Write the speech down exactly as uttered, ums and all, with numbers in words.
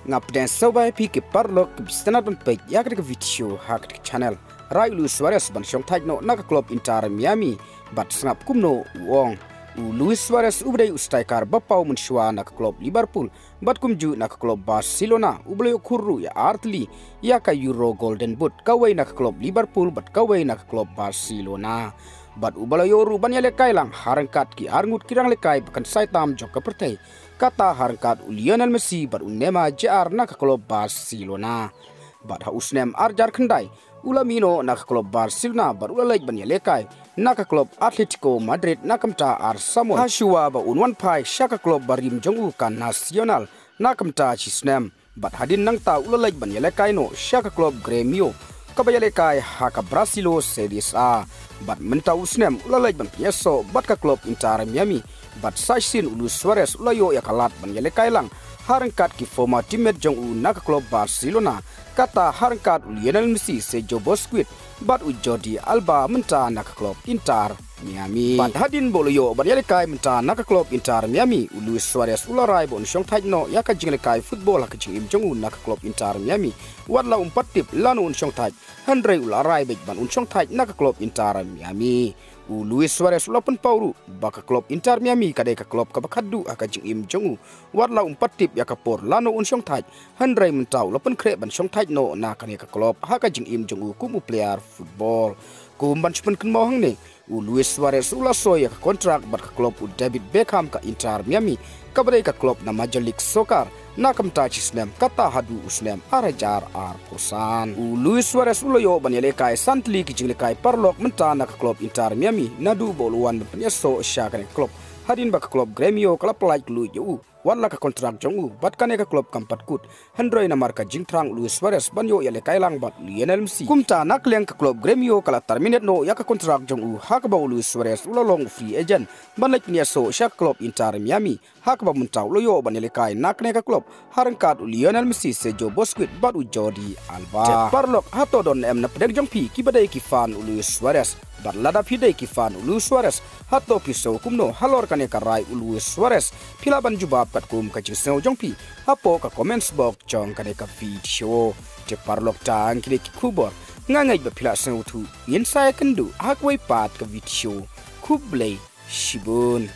Nga pdiang sngewbha ïa phi ki paralok kiba sngewtynnat ban peit ïa kane ka video ha kane ka channel. Rai u Luis Suarez ban shongthait noh na ka klub Inter Miami bad sngap kumno u ong. U Luis Suarez uba dei u striker ba paw mynshuwa na ka klub Liverpool bad kumjuh na ka klub Barcelona, uba la ïoh khur ruh ïa artylli ïa ka Euro Golden Boot, kawei na ka klub Liverpool bad kawei na ka klub Barcelona. Bad uba la ïoh ruh ban ïalehkai lang ha ryngkat ki arngut ki ranglehkai ba kynsai tam jong ka pyrthei, kata ha ryngkat u Lionel Messi bad u Neymar Junior na ka klub Barcelona. Bad ha u snem ar hajar khyndai u la mih noh na ka klub Barcelona bad u la leit ban ïalehkai na ka klub Atletico Madrid na ka bynta ar samoi, hashuwa ba un wan phai sha ka klub barim jong u, ka Nacional, na ka bynta shi snem. Bad hadien nangta u la leit ban ïalehkai noh sha ka klub Gremio, kaba ïalehkai ha ka Brasileiro Série A. Bad mynta u snem u la leit ban pynïasoh bad ka klub Inter Miami. Bad sa shisien u Luis Suarez u la ïoh ïa ka lad ban ïalehkai lang ha ryngkat ki former teammate jong u na ka klub Barcelona, kata ha ryngkat u Lionel Messi, Sergio Busquets bad u Jordi Alba mynta na ka klub Inter Miami. Bad hadien ba u la ïoh ban ïalehkai mynta na ka klub Inter Miami, u Luis Suarez u la rai ba un shongthait noh ïa ka jinglehkai football ha ka jingim jong u na ka klub Inter Miami, wat la um pat tip lano un shongthait, hynrei u la rai beit ban un shongthait na ka klub Inter Miami. U Luis Suarez u la pynpaw ruh ba ka klub Inter Miami ka dei ka klub kaba khatduh ha ka jingim jong u, wat la um pat tip ïa ka por lano un shongthait, hynrei mynta u la pynkhreh ban shongthait noh na kane ka klub ha ka jingim jong u kum u player football. Kum ban shu pynkynmaw hangne, u Luis Suarez u la soi ïa ka kontrak bad ka klub u David Beckham, ka Inter Miami, kaba dei ka klub na Major League Soccer, na ka bynta shi snem, kata haduh u snem ar hajar arphew san. U Luis Suarez u la ïoh ban ïalehkai san tylli ki jinglehkai paralok mynta na ka klub Inter Miami naduh ba u la wan ban pynïasoh sha kane ka klub, hadien ba ka klub Gremio ka la pyllait kylluid ïa u, wat la ka kontrak jong u bad kane ka klub kam pat kut. Hynrei namar ka jingthrang u Luis Suarez ban ïoh ïalehkai lang bad u Lionel Messi, kumta na ka liang ka klub Gremio ka la terminate noh ïa ka kontrak jong u, ha kaba u Luis Suarez u la long u free agent ban leit pynïasoh sha ka klub Inter Miami, ha kaba mynta u la ïoh ban ïalehkai na kane ka klub ha ryngkat u Lionel Messi, Sergio Busquets bad u Jordi Alba. Te paralok, hato don ne em na pdeng jong phi kiba dei ki fan u Luis Suarez? Bad lada phi dei ki fan u Luis Suarez, hato phi sngew kumno halor kane ka rai u Luis Suarez? Phi lah ban jubab katkum ka jingsngew jong phi hapoh ka comments box jong kane ka video. Te paralok, tang kine ki khubor, nga ngeit ba phi la sngewthuh. Ngin sa ïakynduh ha kawei pat ka video. Khublei shibun.